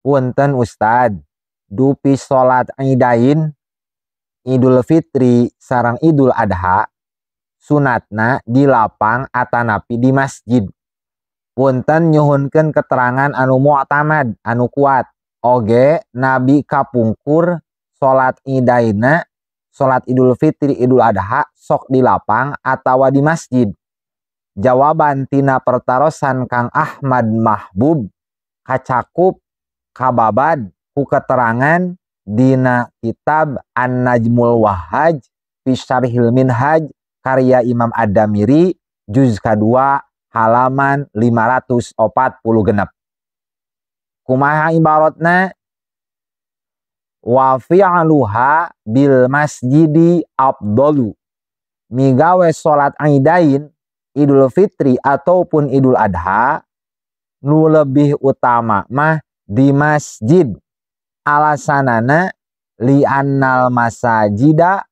Punten Ustad, dupi salat Idain, Idul Fitri sareng Idul Adha sunatna di lapang atanapi di masjid? Punten, nyuhunkeun keterangan anu mu'tamad, anu kuat. Oge Nabi kapungkur salat Idaina, salat Idul Fitri, Idul Adha, sok di lapang atawa di masjid? Jawaban tina pertarosan Kang Ahmad Mahbub kacakup, kababad ku keterangan dina kitab An-Najmul Wahhaj fi Syarhil Minhaj karya Imam Ad-Damiri, juz kedua, halaman 546. Kumaha ibaratna? Wa fi'luha bil masjidi afdalu. Migawe salat Aidain, Idul Fitri ataupun Idul Adha, nu lebih utama mah di masjid. Alasanana li'annal masajida,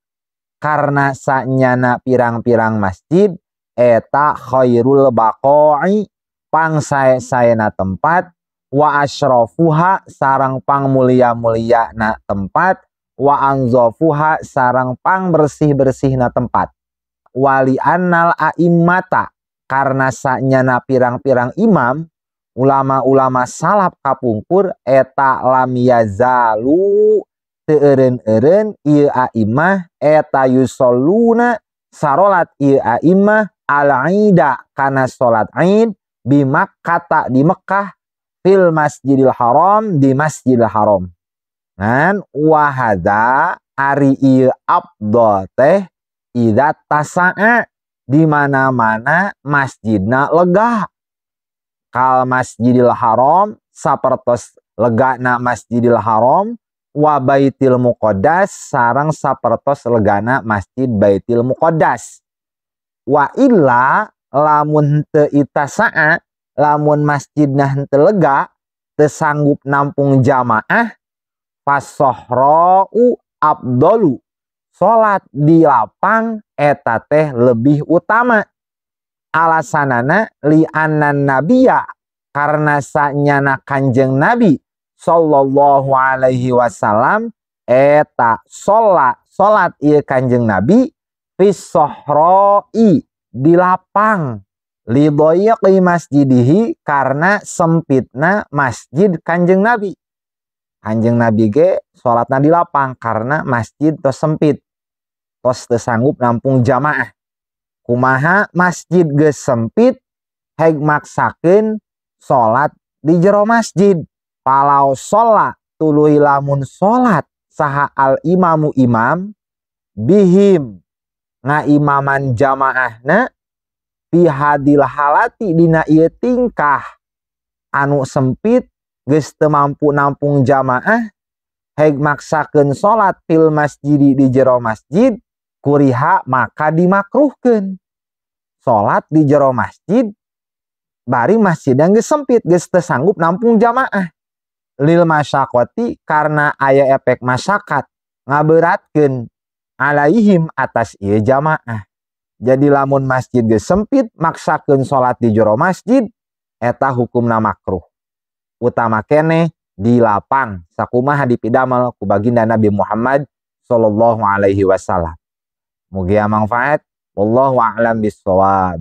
karena sanyana pirang-pirang masjid eta khairul baqa'i, pang sae-saena tempat, wa asyrafuha, sareng pang mulia-mulia na tempat, wa anzafuha, sareng pang bersih-bersih na tempat, wali annal a'immata, karena sanyana pirang-pirang imam, ulama-ulama salaf kapungkur eta lam yazalu, teu eureun-eureun ieu a'immah eta yusalluna, sarolat ieu a'immah, al-aida, kana salat Aid, bi Makkah, di Mekah, fil Masjidil Haram, di Masjidil Haram. Ngan wahada, ari ieu afdal teh, idza tasa'a, di mana-mana masjidna lega, kal Masjidil Haram, sapertos legana Masjidil Haram, wa Baitil Muqaddas, sareng sapertos legana Masjid Baitil Muqaddas. Wa illa, lamun teu itasa'a, lamun masjidna henteu lega, teu sanggup nampung jamaah, fasohra'u afdalu, salat di lapang eta teh lebih utama. Alasanana li annan nabiyya, karena sanyana Kanjeng Nabi sallallahu alaihi wasallam eta salat, salat ieu Kanjeng Nabi, fis sohra'i, di lapang, li dhayqi masjidihi, karena sempitna masjid Kanjeng Nabi. Kanjeng Nabi ge salatna di lapang karena masjid tos sempit, tos teu sanggup nampung jamaah. Kumaha masjid geus sempit, heg maksakeun salat di jero masjid? Falau sholat, tuluy lamun salat saha al imamu, imam, bihim, ngaimaman jamaahna, fi hadil halati, dina ieu tingkah anu sempit, geus teu mampu nampung jamaah, heg maksakeun salat fil masjidi, di jero masjid, kuriha, maka dimakruhkeun salat di jero masjid bari masjid yang geus sempit, geus teu sanggup nampung jamaah, lil masyaqqati, karena aya efek masyakat, ngaberatkeun, alaihim, atas ieu jamaah. Jadi lamun masjid geus sempit, maksakeun salat di jero masjid eta hukumna makruh, utama keneh di lapang, sakumaha dipidamel ku baginda Nabi Muhammad sallallahu alaihi wasallam. Mugia manfaat. Wallahu a'lam bissawab.